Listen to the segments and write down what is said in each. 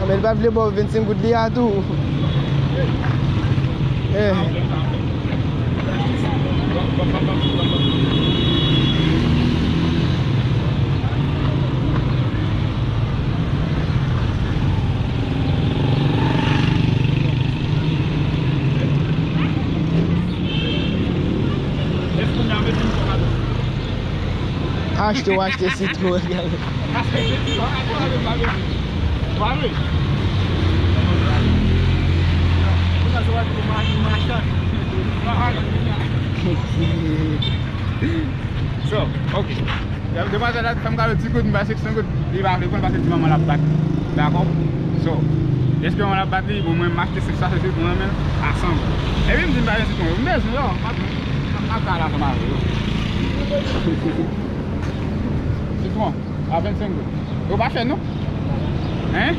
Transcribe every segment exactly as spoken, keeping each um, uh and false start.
Anben, li pa t vle ba w vennsenk goud li a tou. Eh. Achte, w achte sitwon. So, ok. Demwazèl la fè m kado ti goud, m bay sèt san goud, li pa vle pran l paske l di manman l ap bat li. Dakò? So, èske manman l ap bat li? Bon, mwen, m achte sèt san sèt mwen renmen l a san goud. Epi m di m pa gen sitwon yo. M bezwen yo. M ap, m ap, m ap travay ansanm avè yo. Sitwon, a vennsenk goud. Yo pa chè, non? Hein?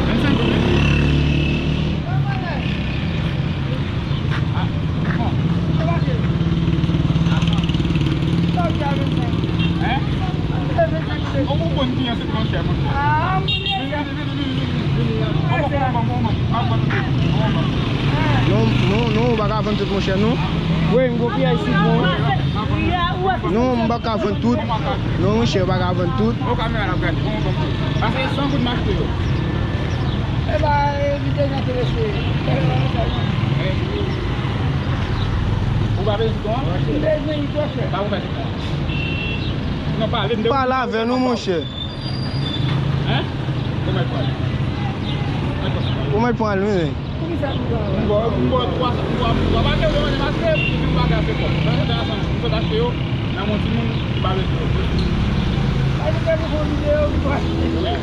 Vennsenk goud, wi. Ah, bon. Hein? Ou konprann ki an sitwon chè, monchè. Vini, vini, vini, vini, vini, vini. Ou konprann, ou konprann, ou konprann. Non, non, non, ou pa ka vann tout, monchè, non. Wi, m gon piyay sitwon. Non, m pa ka vann tout. Non, monchè, ou pa ka vann tout. Bon, kamera la, gade, bon, bon, bon. Pase san goud m achte yo. E ba, evite nan telefon. Eh. Ou pa bezwen sitwon? M bezwen li twò chè. Pa ou fè sitwon. Non, pale, m te... Pale avè nou, monchè. Hein? Ou mèt pran l. Ou mèt pran l, wi. Poukisa m pran l? M ba w, m ba w twa san, m ba w, m ba w, pa te vle mande paske m bagay se kòb. Sa se de san, m sot achte yo nan men yon timoun ki pa bezwen yo. Sa vle di nou fè yon videyo, m ba w achte. Wi.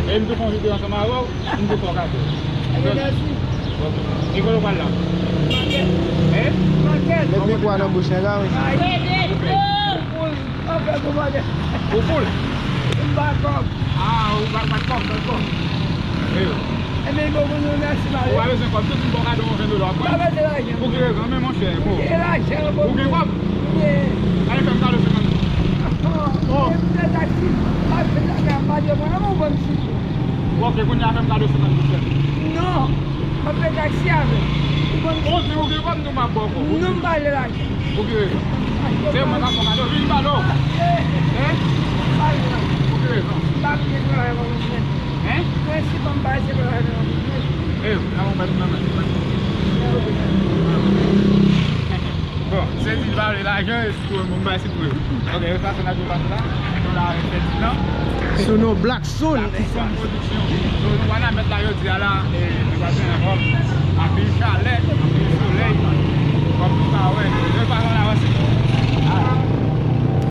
E m tou fè yon videyo ansanm avè w, m tou fè w kado. Ok, mèsi. Ok. E kote w pral la? Makèt. Hein? Makèt. Met mikwo a nan bouch nèg la, wi. Ay. Ou full. M pa fè kòmandè. Ou full? M pa kòb. Ah, ou pa, pa kòb, pa kòb. Eh. Ebyen, bon, bon, mèsi, mèsi. Ou pa bezwen kòb, tout moun ba w kado yon ven dola, w ap pran. M pa bezwen lajan. Pou ki rezon, men monchè, bon. Gen lajan, bon. Ou gen kòb? M gen. Ann fè m kado senkant goud. Oh. M fè taksi, m pa fè taksi, m pa fè mwen, mwen, mwen, mwen, mwen. Ok, kounye a fè m kado senkant goud sèlman. Non. M ap fè taksi avè l. Ou konn... Ou di ou gen kòb, nou m ap ba w kòb. Non, m pa vle lajan. Pou ki rezon? Se mwen k ap fè w kado, vin m pale w. Hein? M pa vle lajan. Pou ki rezon? M pa vle travay kòm biznis. Hein? Prensip an m pa se pou lajan nan biznis. Eh, nan mwen, nan mwen. Bon, se di l pa vle lajan, e si tou moun bay sitwon. Ok, e fason n ap pase la. Nou la avèk Ferdinand. Sou nou Black Soul. Black Soul Production. So, nou pral nan mèt la jodi a la, e nou pral fè yon vlòg. Anpil chalè, anpil solèy. Kòm nou ka wè, nou pa konn avanse.